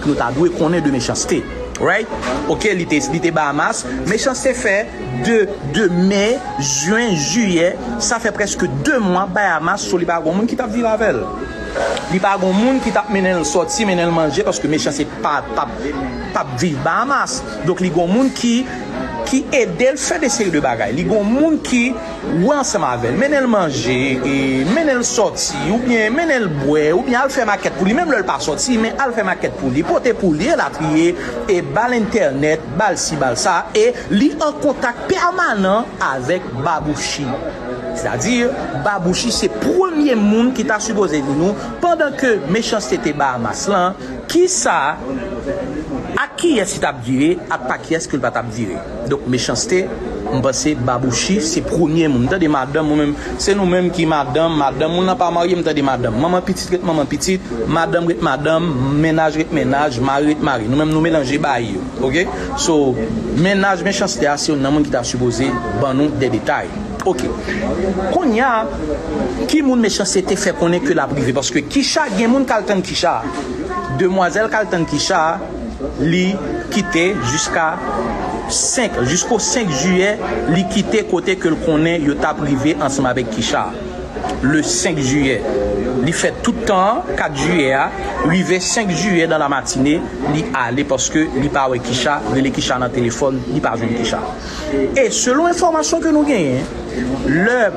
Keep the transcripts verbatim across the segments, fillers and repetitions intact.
ke nou ta dwe konnen de Mechanste. Right? Ok, li te, li te Bahamas. Mechanste fè de, de me, jen, jiyè, sa fè prèske de mwa Bahamas, so li pa gon moun ki t ap viv avè l. Li pa gon moun ki t ap mennen l sòti, mennen l manje, paske Mechanste pa, pa, p ap viv Bahamas. Donk, li gon moun ki, ki ede l fè de seri de bagay. Li gon moun ki wè ansanm avè l, mennen l manje, e mennen l sòti, oubyen mennen l bwè, oubyen al fè makèt pou li, menm lè l pa sòti, men al fè makèt pou li, pote pou li, elatriye, e ba l entènèt, ba l si, ba l sa, e li an kontak pèmanan avèk Babouchi. Sètadi, Babouchi se premye moun ki ta sipoze di nou, pandan ke Mechanste te Bahamas lan, kisa, ak kiyès li t ap vire, ak pa kiyès ke l pa t ap vire. Donk, Mechanste, m panse Babouchi se premye moun. M tande madanm, ou menm, se nou menm ki madanm, madanm, moun nan pa marye, m tande madanm. Manman pitit ret manman pitit, madanm ret madanm, mennaj ret mennaj, mari ret mari. Nou menm, nou melanje bagay yo, ok? So, mennaj Mechanste a, se youn nan moun ki ta sipoze ban nou de detay. Ok. Kounye a, ki moun Mechanste te fè konnen ke l ap rive? Paske Kicha, gen moun k al tann Kicha. Demwazèl k al tann Kicha, li kite jiska senk, jisko senk jiyè, li kite kote ke l konnen yo t ap rive ansanm avèk Kicha. Le senk jiyè. Li fè tout tan an, kat jiyè a, rive senk jiyè dans la matinée, li ale paske li pa wè Kicha, rele Kicha nan telefòn, li pa jwenn Kicha. E selon enfòmasyon ke nou genyen, lè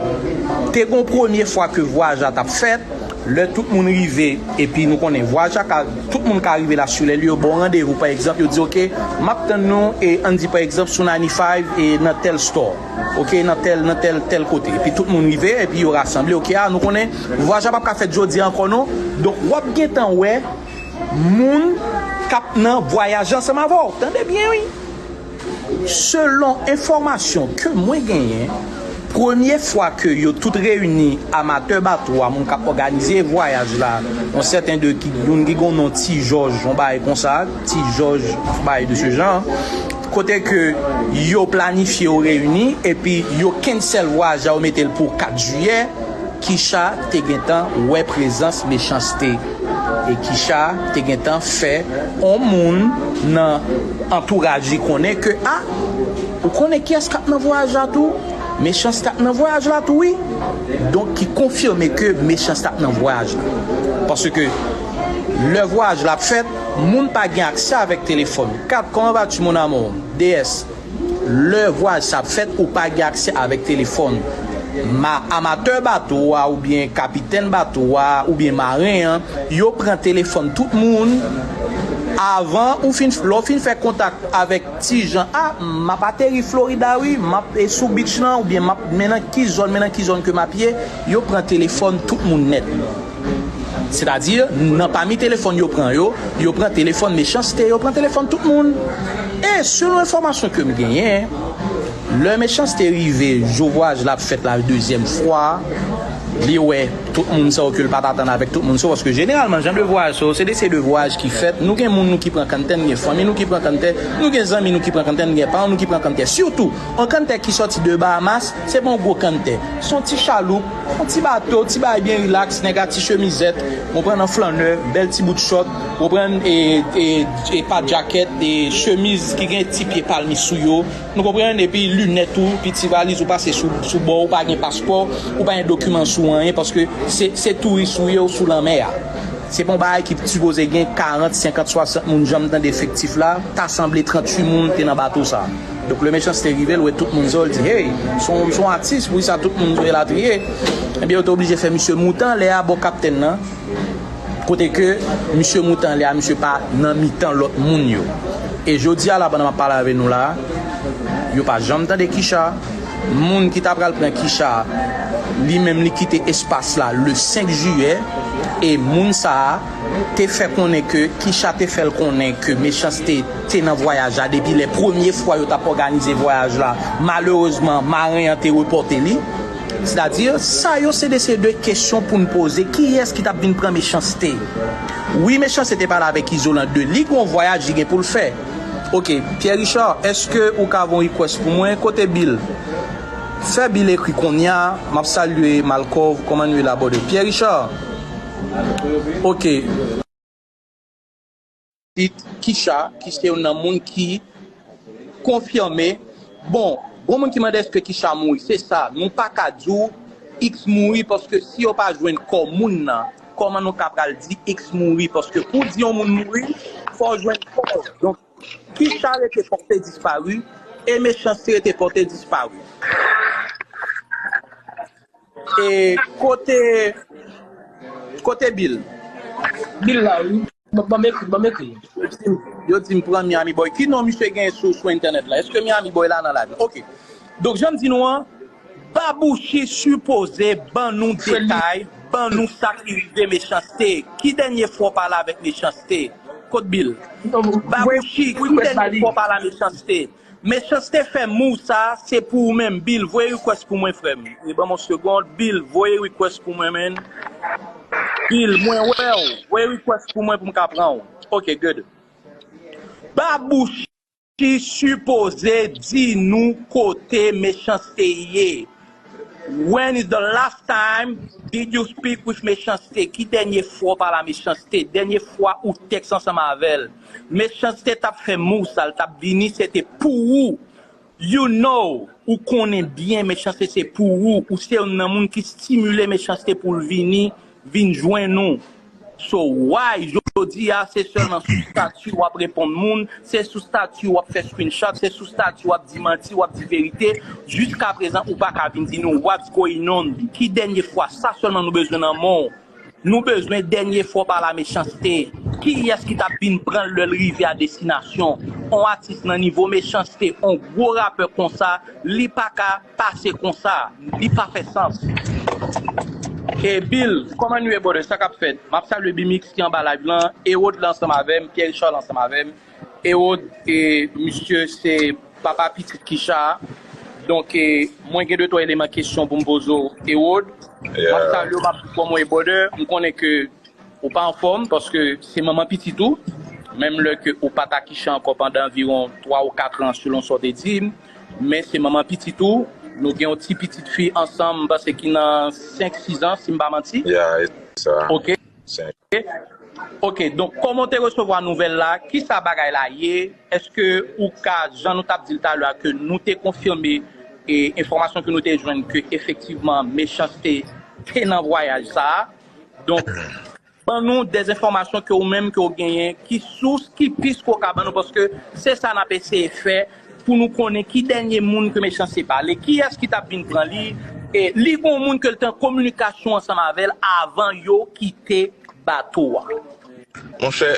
te gon premye fwa ke vwayaj la t ap fèt, lè tout moun rive, epi nou konnen vwayaj la ka, tout moun ka rive la sou lè yo ba w randevou, pa egzanp, yo di, "Ok, m ap tann nou, e ann di, pa egzanp, sou ninety-five, e nan tèl store, ok, nan tèl, nan tèl, tèl kote." Epi tout moun rive, epi yo rasanble, "Ok, a, nou konnen vwayaj la p ap ka fèt jodi a ankò, non." Donk, w ap gentan wè moun k ap nan vwayaj ansanm avè w. Tande byen, wi. Selon enfòmasyon ke mwen genyen, premye fwa ke yo tout reyini, amatè bato a, moun k ap òganize vwayaj la, yon sèten de ki, youn ki gon non Ti Jòj, yon bagay konsa, Ti Jòj, bagay de se jan, kote ke yo planifye yo reyini, epi yo cancel vwayaj la, yo mete l pou kat jiyè, Kicha te gentan wè prezans Mechanste. E Kicha te gentan fè on moun nan antouraj li konnen ke, a, ou konnen kiyès k ap nan vwayaj la tou? Mechanste ap nan vwayaj la tou, wi. Donk, ki konfime ke Mechanste ap nan vwayaj la. Paske lè vwayaj la ap fèt, moun pa gen aksè avèk telefòn. Kat, comment vas-tu, mon amour? D S. Lè vwayaj sa ap fèt, ou pa gen aksè avèk telefòn. Ma, amatè bato a, oubyen kapitèn bato a, oubyen maren an, yo pran telefòn tout moun. Avan ou fin, lè w fin fè kontak avèk ti jan, a, m ap ateri Florida, wi, m ap, e, sou beach lan, oubyen m ap, men nan ki zòn, men nan ki zòn ke m ap ye, yo pran telefòn tout moun nèt. Sètadi, nan pami telefòn yo pran yo, yo pran telefòn Mechanste, yo pran telefòn tout moun. E selon enfòmasyon ke m genyen, lè Mechanste rive, jou vwayaj la ap fèt la dezyèm fwa, li wè tout moun sa yo ke l pa t atann avèk tout moun sa yo, paske jeneralman, jan de vwayaj sa yo, se de, se de vwayaj ki fèt. Nou gen moun nou ki pran kanntè, nou gen fanmi nou ki pran kanntè, nou gen zanmi nou ki pran kanntè, nou gen paran nou ki pran kanntè. Sitou, yon kanntè ki sòti de Bahamas, se pa yon gwo kanntè. Se yon ti chaloup, yon ti bato, ti bagay byen rilaks, nèg a ti chemizèt, konprann, an flannè, bèl ti bout chòt, konprann, e, e, e pa djakèt, e chemiz ki gen ti pye palmis sou yo, nou konprann, epi linèt ou, epi ti valiz ou pase sou, sou bò, ou pa gen paspò, ou pa gen dokiman sou anyen, paske se, se touris ou ye, ou sou lanmè a. Se pa yon bagay ki sipoze gen karant, senkant, swasant moun, jan m tande efektif la, ta sanble tranntuit moun te nan bato sa. Donk, lè Mechanste rive, l wè tout moun sa yo, l di, "Hey, se yon, se yon atis, poukisa tout moun sa yo elatriye?" Ebyen, yo te oblije fè misye moute anlè a bò kaptèn nan, kote ke misye moute anlè a, misye pa nan mitan lòt moun yo. E jodi a la, pandan m ap pale avè nou la, yo pa janm tande Kicha. Moun ki ta pral pran Kicha, li menm li kite espas la le senk jiyè, e moun sa a te fè konnen ke, Kicha te fè l konnen ke Mechanste te nan vwayaj la depi lè premye fwa yo t ap òganize vwayaj la. Malerezman, maren an te repòte li. Sètadi, sa yo se de, se de kesyon pou n poze. Kiyès ki t ap vin pran Mechanste? Wi, Mechanste te pale avèk Izolan de li gon vwayaj li gen pou l fè. Ok, Pierre Richard, èske ou ka voye yon request pou mwen? Kote Bill? Fè Bill ekri kounye a. M ap salye Malkov, kòman nou ye la, brother? Pierre Richard. Ok. pitit Kisha, ki se youn nan moun ki konfime. Bon, gon moun ki mande èske Kisha mouri. Se sa, nou pa ka di w X mouri, paske si yo pa jwenn kò moun nan, kòman nou ka pral di X mouri? Paske pou di yon moun mouri, fò w jwenn kò l. Donk, Kisha rete pòte dispari, e Mechanste rete pòte dispari. E kote, kote Bill? Bill la, wi. Ban, ban m ekri, ban m ekri. Yo di m, yo di m pran Miami Boy. Ki non misye gen sou, sou entènèt la? Èske Miami Boy la nan live la? Ok. Donk, jan m di nou an, Babouchi sipoze ban nou detay, ban nou sa ki rive Mechanste. Ki dènye fwa w pale avèk Mechanste? Kot Bill? Babouchi, ki dènye fwa w pale a Mechanste? Mechanste fè move sa, se pou ou menm. Bill, voye request pou mwen, frè m. E ban m yon segond. Bill, voye request pou mwen, man. Bill, mwen wè w. Voye request pou mwen pou m ka pran w. Ok, good. Babouchi sipoze di nou kote Mechanste ye. When is the last time did you speak with Mechanste? Ki dènye fwa w pale a Mechanste? Dènye fwa ou tèks ansanm avè l? Mechanste t ap fè move sa, l t ap vini, se te pou ou. You know, ou konnen byen Mechanste se pou ou. Ou se youn nan moun ki stimile Mechanste pou l vini, vin jwenn ou. So why jodi a se sèlman sou stati w ap reponn moun, se sou stati w ap fè screenshot, se sou stati w ap di manti, w ap di verite, jiska prezan ou pa ka vin di nou what's going on? Ki dènye fwa, sa sèlman nou bezwen nan men w. Nou bezwen dènye fwa w pale a Mechanste. Kiyès ki t ap vin pran l lè l rive a destinasyon? On atis nan nivo Mechanste, on gwo rapè konsa, li pa ka pase konsa, li pa fè sans. E Bill, kòman nou ye, brother? Sa k ap fèt? M ap salye Bimix ki anba live lan, Erod la ansanm avè m, Pierre Richard la ansanm avè m. Erod, e, misye se papa pitit Kisha. Donk, e, mwen gen de twa eleman kesyon pou m poze w, Erod. M ap salye w, m ap di w kòman w ye, brother. M konnen ke ou pa anfòm paske se manman pitit ou. Menm lè ke ou pa t ak Kisha ankò pandan anviwon twa ou kat an, selon sa w te di m. Men se manman pitit ou. Nou gen yon ti pitit fi ansanm, m panse ki nan senk, sis an, si m pa manti. Ya, e sa. Ok. Senk. Ok, donk, kòman w te resevwa nouvèl la? Kisa bagay la ye? Èske ou ka, jan nou t ap di l talè a, ke nou te konfime, e, enfòmasyon ke nou te jwenn ke efektivman Mechanste te nan vwayaj sa a? Donk, ban nou dèzenfòmasyon ke ou menm ke w genyen, ki sous, ki pis ke w ka ban nou, paske se sa n ap eseye fè pou nou konnen ki dènye moun ke Mechanste pale, kiyès ki t ap vin pran li, e li gon moun ke l te an kominikasyon ansanm avè l avan yo kite bato a. Monchè,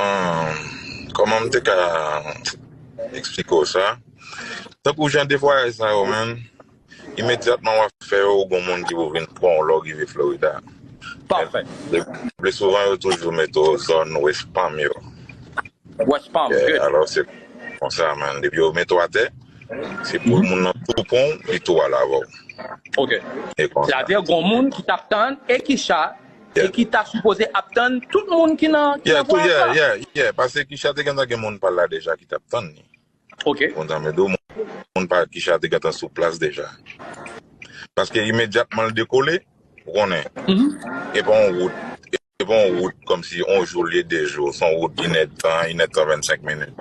ahn, kòman m te ka eksplike w sa? Tankou jan de vwayaj sa yo, menm, imedyatman w ap fè yo, ou gon moun ki pou vin pran w lè w rive Florida. Pafè. Men, le pli souvan, yo toujou mete w zòn West Palm yo. West Palm, yeah, good. Alò, se konsa, man. Depi yo mete w atè, se pou moun nan tou pran w, li tou al avè w. Ok. E konsa. Sètadi, gon moun ki t ap tann e Kisha, yeah, e ki ta sipoze ap tann tout moun ki nan, ki nan vwayaj la. Yeah, yeah, yeah. Paske Kisha te gentan gen moun pa l la deja ki t ap tann li. Ok. Kontan, men do moun, moun pa Kisha te gentan sou plas deja. Paske imedyatman l dekole, ou konnen, e pa yon wout, e pa yon wout kòmsi yon jou olye de jou, se yon wout inèdtan, inèdtan vennsenk minit.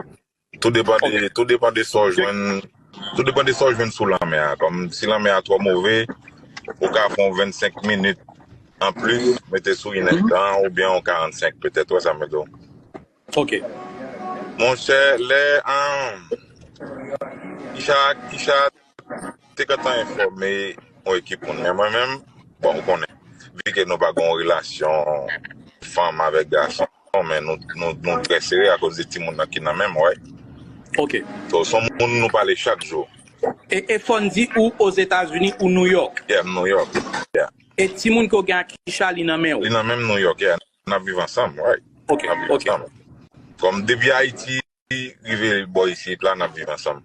Tou depann de, tou depann de sa w jwenn, tou depann de sa w jwenn sou lanmè a. Kòm si lanmè a twò move, ou ka fè yon vennsenk minit anplis, mete sou inèdtan oubyen yon karannsenk petèt, wè sa m vle di w. Ok. Monchè, lè, ahn, Kisha, Kisha te gentan enfòme yon ekip moun. Men mwen menm, bon, ou konnen, vi ke nou pa gen yon relasyon fanm avèk gason, men nou, nou, nou trè sere akoz de timoun nan ki nan men m, right? Ok. So, se yon moun nou pale chak jou. E, e fò n di ou Ozetazini ou New York? Yeah, m New York. Yeah. E timoun ke w gen ak Kisha, li nan men w? Li nan men m New York, yeah. N ap viv ansanm, right? Ok, ok. N ap viv ansanm. Kòm depi Ayiti rive bò isit la, n ap viv ansanm.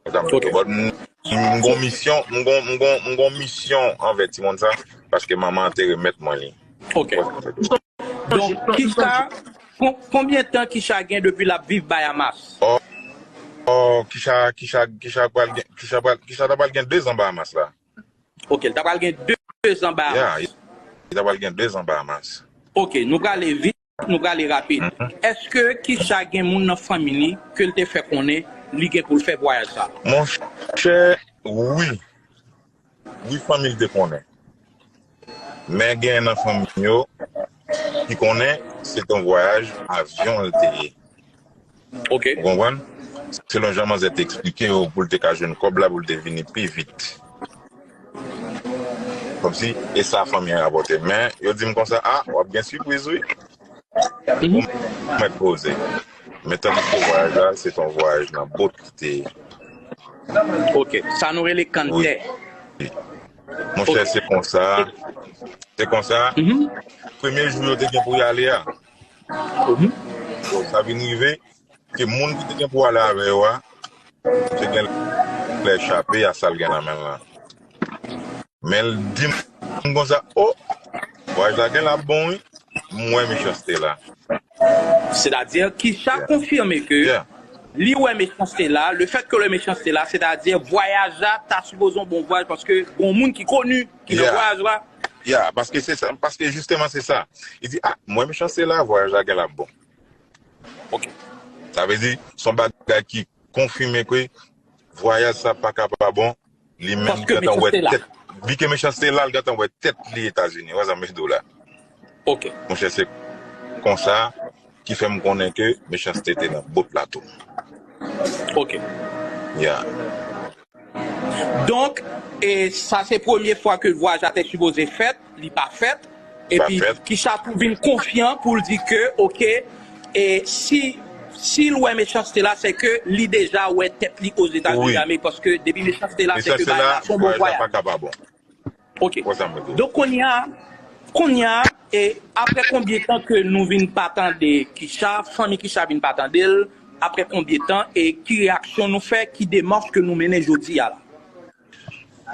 Konsa m di w. But m, m gon misyon, m gon, m gon, m gon misyon anvè timoun sa, paske manman an te remèt mwen li. Ok. Donk, Kisha, kon-, konbyen tan Kisha gen depi l ap viv Bahamas? Oh, oh, Kisha, Kisha, Kisha pral gen, Kisha pral, Kisha ta pral gen de zan Bahamas la. Ok, l ta pral gen de zan Bahamas. Yeah, li ta pral gen de zan Bahamas. Ok, nou prale vit. nou prale rapid. Èske Kisha gen moun nan fanmi li ke l te fè konnen li gen pou l fè vwayaj sa? Monchè, wi. Wi, fanmi l te konnen. Men gen nan fanmi yo ki konnen se te yon vwayaj avyon l te ye. Ok. Ou konprann? Selon jan manzè te eksplike yo, pou l te ka jwenn kòb la, pou l te vini pi vit. Kòmsi, e sa fanmi an rapòte. Men, yo di m konsa, a, w ap gen sipriz, wi. Ou mèt poze. Men tandiske vwayaj la, se t yon vwayaj nan bot li te ye. Ok, sa nou rele kanntè. Wi. Monchè, se konsa. Se konsa. Premye jou yo te gen pou y ale a. Bon, sa vin rive ke moun ki te gen pou ale avè yo a, te gen lè chape a sa l gen nan men l lan. Men l di m konsa, o, vwayaj la gen l ap bon, wi. M wè mechanste la. Sètadi, Kisha konfime ke li wè mechanste la, le fèt ke l wè mechanste la, sètadi, vwayaj la ta sipoze yon bon vwayaj paske gon moun ki koni ki nan vwayaj la. Ya, paske se sa, paske jisteman se sa. Li di, a, m wè mechanste la, vwayaj la gen l ap bon. Ok. Sa vle di, se yon bagay ki konfime ke vwayaj sa pa ka pa bon, li menm gentan wè tèt, vi ke mechanste la, l gentan wè tèt li Etazini, wè sa m vle di w la. Ok. Monchè, se konsa ki fè m konnen ke mechanste te nan bot la tou. Ok. Ya. Donk, e sa se premye fwa ke vwayaj la te sipoze fèt, li pa fèt. Epi Kisha tou vin konfyan pou l di ke, ok, e si, si l wè mechanste la, se ke li deja wè tèt li Ozetazini Damerik, paske depi mechanste la, se ke bagay la se yon bon vwayaj. Ok. Donk, kounye a, kounye a, e apre konbyen tan ke nou vin pa tande Kisha, fanmi Kisha vin pa tande l, apre konbyen tan, e ki reyaksyon nou fè, ki demach ke nou mennen jodi a la?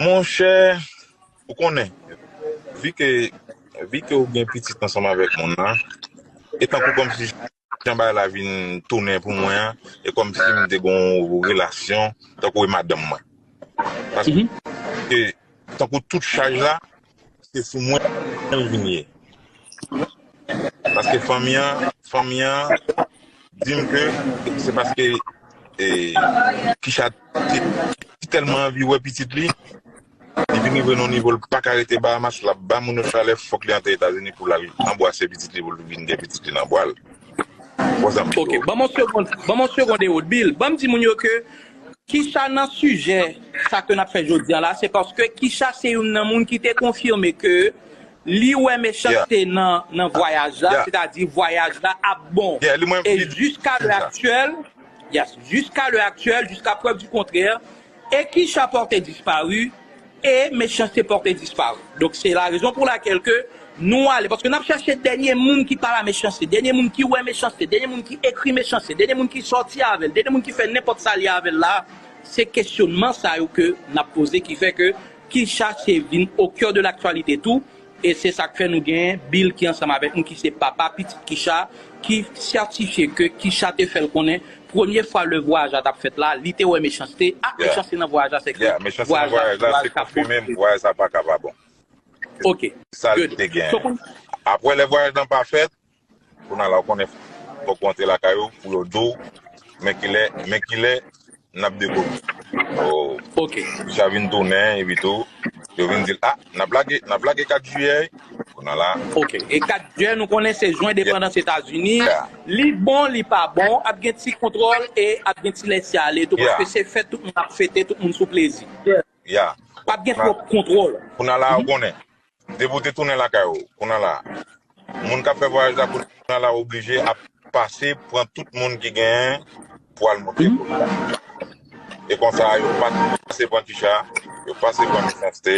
Monchè, ou konnen, vi ke, vi ke ou gen pitit ansanm avèk moun nan, e tankou kòmsi jan bagay la vin tounen pou mwen an, e kòmsi m te gon relasyon tankou e madanm mwen. Paske, tankou tout chaj la, se sou mwen l vin ye. Paske fanmi an, fanmi an di m ke se paske, e, Kisha te, te tèlman anvi wè pitit li, li vin rive nan yon nivo l pa ka rete Bahamas, l ap ba moun yo chalè, fòk li antre Etazini pou l al anbwase pitit li, pou l vin gen pitit li nan bra l. Ou konprann sa m di w? Ok, ban m yon segonn, ban m yon segonn e ou, Bill. Ban m di moun yo ke Kisha nan sijè sa ke n ap fè jodi a la, se paske Kisha se youn nan moun ki te konfime ke li wè mechanste nan, nan vwayaj la, sètadi vwayaj la ap bon. E jiska lè aktyèl, yes, jiska lè aktyèl, jiska prèv di kontrè, e Kisha porté disparu, e mechanste porté disparu. Donk, se la rezon pou lakèl ke nou ale, paske n ap chèche dènye moun ki pale a mechanste, dènye moun ki wè mechanste, dènye moun ki ekri mechanste, dènye moun ki sòti avè l, dènye moun ki fè nenpòt sa l ye avè l la, se kesyonman sa yo ke n ap poze ki fè ke Kisha se vin au cœur de l'actualité tou, e se sa k fè nou gen Bill ki ansanm avèk nou, ki se papa pitit Kisha, ki sètifye ke Kisha te fè l konnen, premye fwa lè vwayaj la t ap fèt la, li te wè mechanste, ak mechanste nan vwayaj la, se ke vwayaj la, vwayaj la, se konfime m, vwayaj sa pa ka pa bon. Ok. Sa l te gen. Apre lè vwayaj lan pa fèt, kounye a la ou konnen fòk ou antre lakay ou pou yo di w men kilè, men kilè n ap dekouvri. Ok. Sa vin tounen, epi tou, yo vin di l, a, n ap lage, n ap lage kat jiyè, kounye a la. Ok. E kat jiyè, nou konnen se jou endepandans Etazini. Li bon, li pa bon, ap gen ti kontwòl e ap gen ti lèse ale tou, paske se fèt tout moun ap fete, tout moun sou plezi. Ya. P ap gen twòp kontwòl. Kounye a la, ou konnen. Depi w te tounen lakay ou, kounye a la, moun k ap fè vwayaj la, kounye a la, oblije ap pase pran tout moun ki genyen pou al monte bòt la. E konsa, yo pase pran Kisha, yo pase pran Mechanste,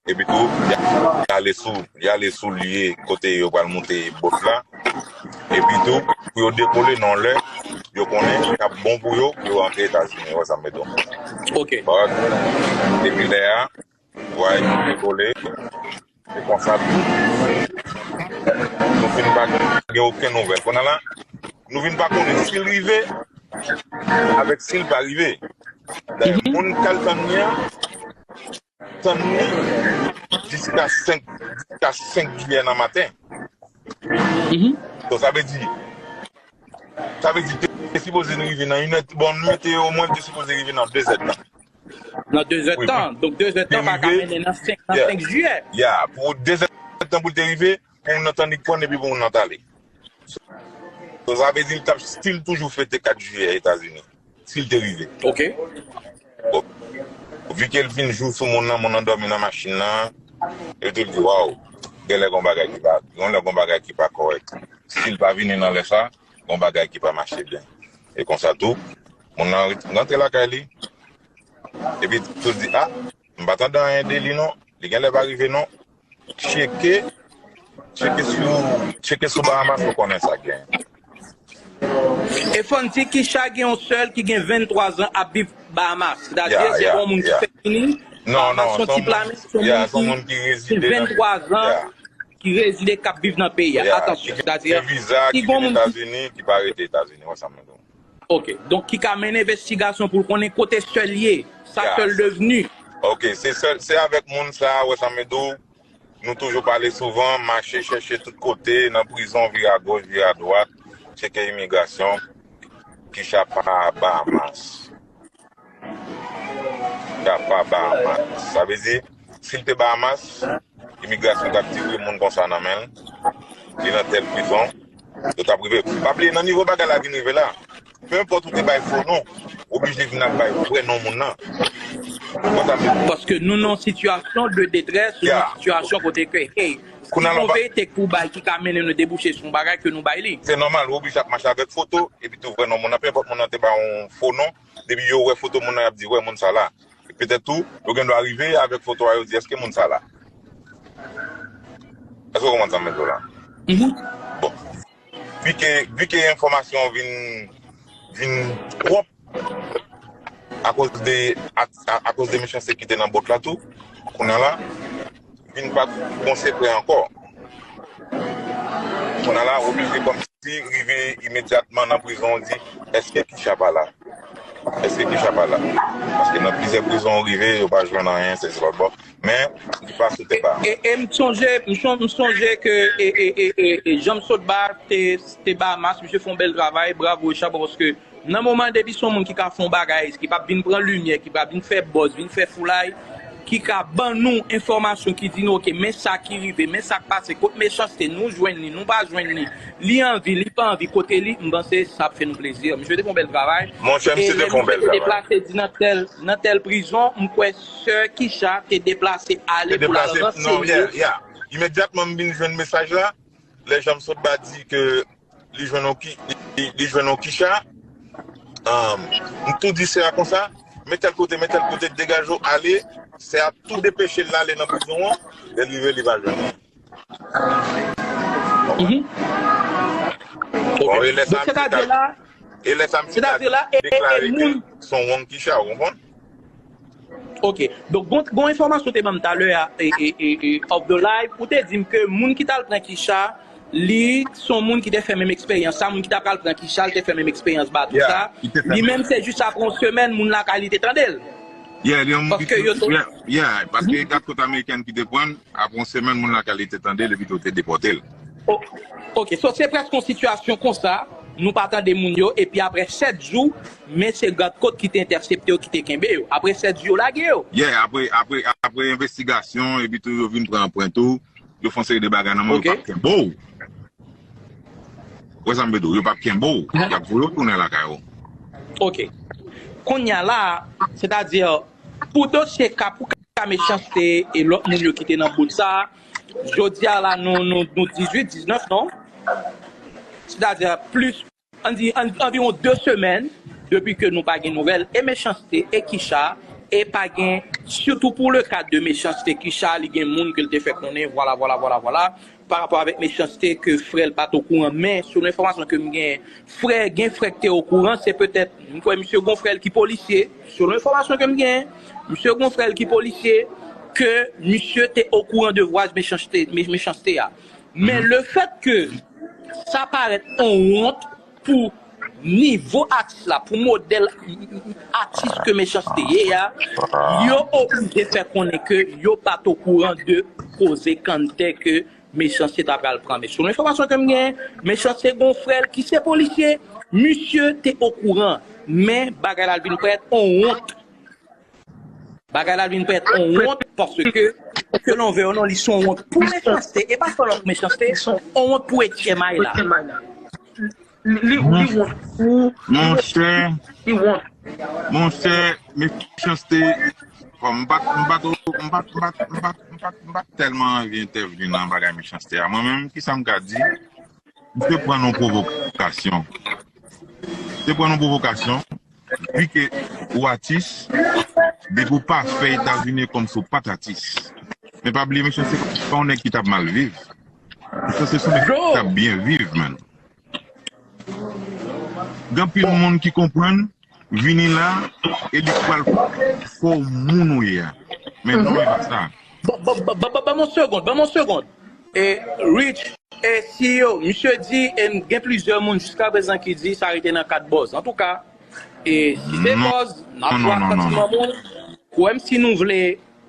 epi tou, y a-, y ale sou, y ale sou lye kote yo pral monte bòt la. Epi tou, pou yo dekole nan lè, yo konnen k ap bon pou yo, pou yo antre Etazini, wè sa m mete w. Ok. But, depi lè a, vwayaj dekole, e konsa tou, nou fin pa gen okenn nouvèl. Kounye a la, nou vin pa konnen si l rive, avèk si l pa rive. Dayè, moun k al tann li an, tann li jiska senk, jiska senk jiyè nan maten. So, sa vle di, sa vle di, te sipoze rive nan inè, bon, nou mete omwen te sipoze rive nan dezèdtan. Nan dezèdtan. Donk, dezèdtan pa ka mennen nan senk, nan senk jiyè. Ya, pou dezèdtan pou l te rive, pou moun nan tann li konn epi pou moun nan t ale. So, sa vle di, l t ap still toujou fete kat jiyè Etazini. Si l te rive. Ok. Bon. Vi ke l vin jou sou moun nan, moun nan dòmi nan machin nan, epi l di, waw, genlè gon bagay ki pa, genlè gon bagay ki pa kòrèk. Si l pa vini nan lè sa, gon bagay ki pa mache byen. E konsa tou, moun nan rantre lakay li, epi tou di, a, m pa tande anyen de li non, li genlè pa rive non. Tcheke, tcheke sou, tcheke sou Bahamas pou konnen sa k genyen. E fò n di Kisha gen yon sè l ki gen venntwa zan ap viv Bahamas. Sètadi, se pa yon moun ki fèk vini Bahamas, se yon ti plame, se yon moun ki gen venntwa zan, ki rezide, k ap viv nan peyi a. Atansyon, sètadi, si gen yon moun ki vin Etazini, ki pa rete Etazini, wè sa m vle di w. Ok, donk ki ka mennen envestigasyon pou l konnen kote sè l ye, sa sè l devni. Ok, se sè, se avèk moun sa, wè sa m vle di w, nou toujou pale souvan, mache chèche tout kote, nan prizon, vire agoch, vire adwat, tcheke imigrasyon, Kisha pa Bahamas. Kisha pa Bahamas. Sa vle di, si l te Bahamas, imigrasyon t ap tire moun konsa nan men l, li nan tèl prizon, yo t ap rive. Pa bliye, nan nivo bagay la vin rive la, penenpòt ou te bay fo non, ou oblije vin ak bay vrè non moun nan. Ou konprann sa m vle di? Paske nou nan yon sitiyasyon de detrès, nou nan yon sitiyasyon kote ke, hey, si gon verite k pou bay ki ka mennen nou debouche sou yon bagay ke nou bay li. Se nòmal, ou oblije ap mache avèk foto, epi tou vrè non moun nan, penenpòt moun nan te ba w yon fo non, depi yo wè foto moun nan, y ap di, wè moun sa la. Petèt tou, yo gen dwa rive avèk foto a, yo di, èske moun sa la? Èske w konprann sa m vle di w la? Bon. Vi ke, vi ke enfòmasyon vin, vin twòp akoz de, a, a, akoz de mechanste ki te nan bòt la tou, kounye a la, vin pa t gon sekrè ankò. Kounye a la, oblije kòmsi rive imedyatman nan prizon, di, èske Kisha pa la? Èske Kisha pa la? Paske nan plizyè prizon ou rive, yo pa jwenn anyen, sesi lòt bò. Men, li pa sou tè pa. E, e m sonje, m son- m sonje ke e, e, e, e, e Janm Sotba te, te Bahamas, misye fè yon bèl travay, bravo e chapo, paske nan moman depi se yon moun ki ka fè yon bagay, ki p ap vin pran limyè, ki p ap vin fè buzz, vin fè foulay, ki ka ban nou enfòmasyon ki di nou, ok, men sa ki rive, men sa k pase, kot Mechanste, nou jwenn li, nou pa jwenn li, li anvi, li pa anvi, kote li, m panse sa ap fè nou plezi. Misye te fè yon bèl travay. Monchè, misye te fè yon bèl travay. Deplase di nan tèl, nan tèl prizon, m kwè sè Kisha te deplase ale pou l al ranseye. Imedyatman m vin jwenn mesaj la, lè Janm Sotba di ke li jwenn yon ki, li, li jwenn yon Kisha, um, m tou di sè a konsa, men tèl kote, men tèl kote, degaje w ale, sè a tou depeche l ale nan prizon an, lè l rive li pa jwenn li. Bon, e lè sa misye ta, e lè sa misye ta deklare ke se yon wrong Kisha, ou konprann? Ok. Donk, gon, gon enfòmasyon te ban m talè a, e, e, e, e, off the live, ou te di m ke moun ki t al pran Kisha, li se yon moun ki te fè menm eksperyans sa, moun ki ta pral pran Kisha, li te fè menm eksperyans bato sa. Li menm, se jis apre yon semèn, moun lakay li te tande l. Yeah, li yon moun ki, yeah, paske gad kot amerikèn ki te pran l, apre yon semèn, moun lakay li te tande l, epi tou te depòte l. Ok, so se prèske yon sitiyasyon konsa, nou pa tande moun yo, epi apre sèt jou, men se gad kot ki te entèsepte yo, ki te kenbe yo. Apre sèt jou, yo lage yo. Yeah, apre, apre, apre envestigasyon, epi tou yo vin pran anprent ou, yo fè yon seri de bagay nan men w, yo p ap kenbe w. Ou wè sa m vle di w, yo p ap kenbe w, y ap voye w tounen lakay ou. Ok. Kounye a la, sètadi, pou dosye ka, pou ka Mechanste e lòt moun yo ki te nan bout sa, jodi a la, nou, nou, nou dizuit, diznèf, non? Sètadi, plis, ann di, ann, anviwon de semèn, depi ke nou pa gen nouvèl, e Mechanste, e Kisha, e pa gen, sitou pou le ka de Mechanste, Kisha, li gen moun ke l te fè konnen, vwala, vwala, vwala, vwala, pa rapò avèk Mechanste ke frè l pa t okouran, men selon enfòmasyon ke m genyen, frè, gen frè k te okouran, se petèt, m kwè misye gon frè l ki polisye, selon enfòmasyon ke m genyen, misye gon frè l ki polisye, ke misye te okouran de vwayaj Mechanste, Me-, Mechanste a. Men lefèt ke sa parèt yon wont pou nivo atis la, pou modèl atis ke Mechanste ye a, yo oblije fè konnen ke yo pa t okouran de koze kanntè ke Mechanste ta pral pran. Men selon enfòmasyon ke m genyen, Mechanste gon frè l ki se polisye, misye te okouran. Men bagay la vin parèt on wont. Bagay la vin parèt on wont paske, selon Vernon, li se on wont pou Mechanste. E pa sèlman pou Mechanste, on wont pou Etchèmay la. Li, li, li wont pou Monchè, li wont. Monchè, Mechanste, bon, m pa t, m pa t, m pa t, m pa t, m pa t, m pa t, m pa t tèlman anvi entèvni nan bagay Mechanste a. Mwen menm, kisa m ka di? M te pran yon pwovokasyon. M te pran yon pwovokasyon, vi ke ou atis, depi ou pa fè Etazini kòmsi ou pa t atis. Men pa bliye, Mechanste pa yon nèg ki t ap mal viv. Mechanste se yon nèg ki t ap byen viv, man. Gen anpil moun ki konprann, vini la, e li pral fè w moun ou ye a. Men non, e pa sa. Ban m yon segonn, ban m yon segonn. E Rich, e si yo, misye di, e gen plizyè moun jiska prezan ki di sa rete nan kad bòz. Antouka, e si se bòz, n ap jwe ak santiman moun. Kwè m, si nou vle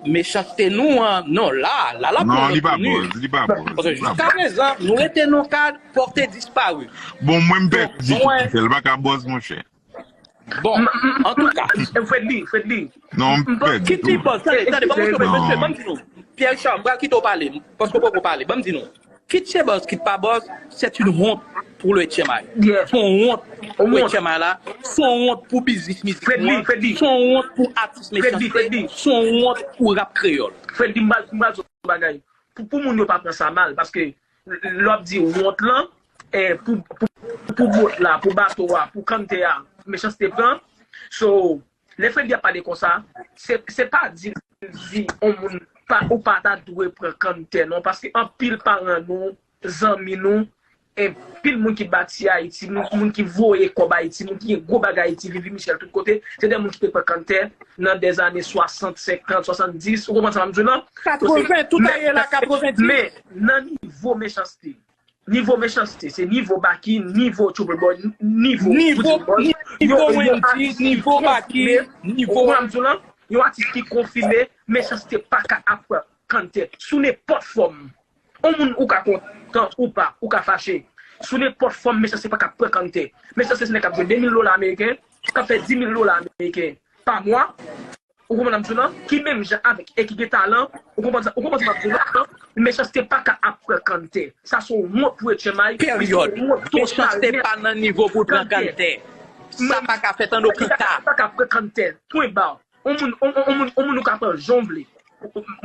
Mechanste nou an, non, la, la, la. Non, li pa bòz, li pa bòz. Paske jiska prezan, nou rete nan kad porte dispari. Bon, mwen m pèdi tout, li pa ka bòz, monchè. Bon, antouka. Fredly, Fredly. Non, m pèdi Kit li tout. bòz, tande, tande, ban m yon segonn, mesye, ban m di nou. Pierre Richard, m pral kite w pale, paske w poko pale, ban m di nou. Kit se bòz, kit pa bòz, c'est une honte pour le H M I. Yeah. Se yon wont pou Yon wont. H M I la, se yon wont pou biznis mizik Fredly, nou an, Fredly. Se yon wont pou atis Fredly, Mechanste, Fredly. Se yon wont pou rap kreyòl. Fredly, m pral, m pral di w yon bagay. Pou, pou moun yo pa pran sa mal, paske lè w ap di wont lan, eh, pou, pou, pou bòt la, pou bato a, pou kanntè a, Mechanste pran. So, lè Fredly ap pale konsa, se, se pa di, di yon moun pa, ou pa ta dwe pran kanntè, non, paske anpil paran nou, zanmi nou, anpil moun ki bati Ayiti, moun, moun ki voye kòb Ayiti, moun ki gen gwo bagay Ayiti, Vivi Michel, tout kote, se de moun ki te pran kanntè nan dèzane swasant, senkant, swasanndis, ou konprann sa m ap di w lan? Katreven, tout a ye la, katreven dis. Men, nan nivo Mechanste, nivo Mechanste, se nivo Baky, nivo Trouble Boy, nivo Nivo, Trouble Boy. nivo Wendyy, nivo Baky, nivo Ou konprann sa m ap di w lan? Yon atis ki konfime, Mechanste pa ka ap pran kanntè sou nenpòt fòm. Yon moun ou ka kontan ou pa, ou ka fache. Sou nenpòt fòm, Mechanste pa ka pran kanntè. Mechanste se nèg k ap jwenn de mil dola ameriken, k ap fè dis mil dola ameriken pa mwa. Ou konprann sa m ap di w lan? Ki menm jan avèk e ki gen talan. Ou konprann sa, ou konprann sa m ap di w lan? Mechanste pa ka ap pran kanntè. Sa se yon wont pou H M I. Peryòd. Mechanste pa nan nivo pou l pran kanntè. Sa pa ka fèt an okenn ka. Pa ka pran kanntè. Pwen ba. On moun, on, on, on moun, on moun ou ka pran jan w vle.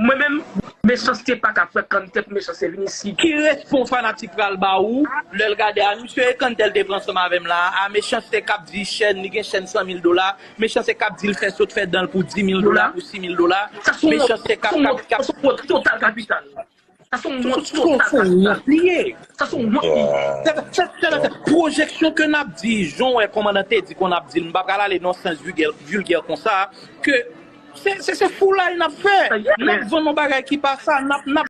Mwen menm, Mechanste pa ka pran kanntè pou Mechanste vin isit. Ki respon fanatik pral ba ou lè l gade a misye e kanntè l te pran ansanm avè m la a? Mechanste k ap di chèn, li gen chèn san mil dola. Mechanste k ap di l fè sot fè dan l pou dis mil dola, pou sis mil dola. Mechanste k ap, k ap, k ap Sa se yon wont total kapital. Sa se yon wont Se yon total kapital. Wont li ye. Sa se yon wont li ye. Pwojeksyon ke n ap di, jan w wè kòmandan te di kon n ap di l, m pa pral ale nan sans vilgè, vilgè konsa, ke se, se, se foulay n ap fè. N ap vann yon bagay ki pa sa, n ap, n ap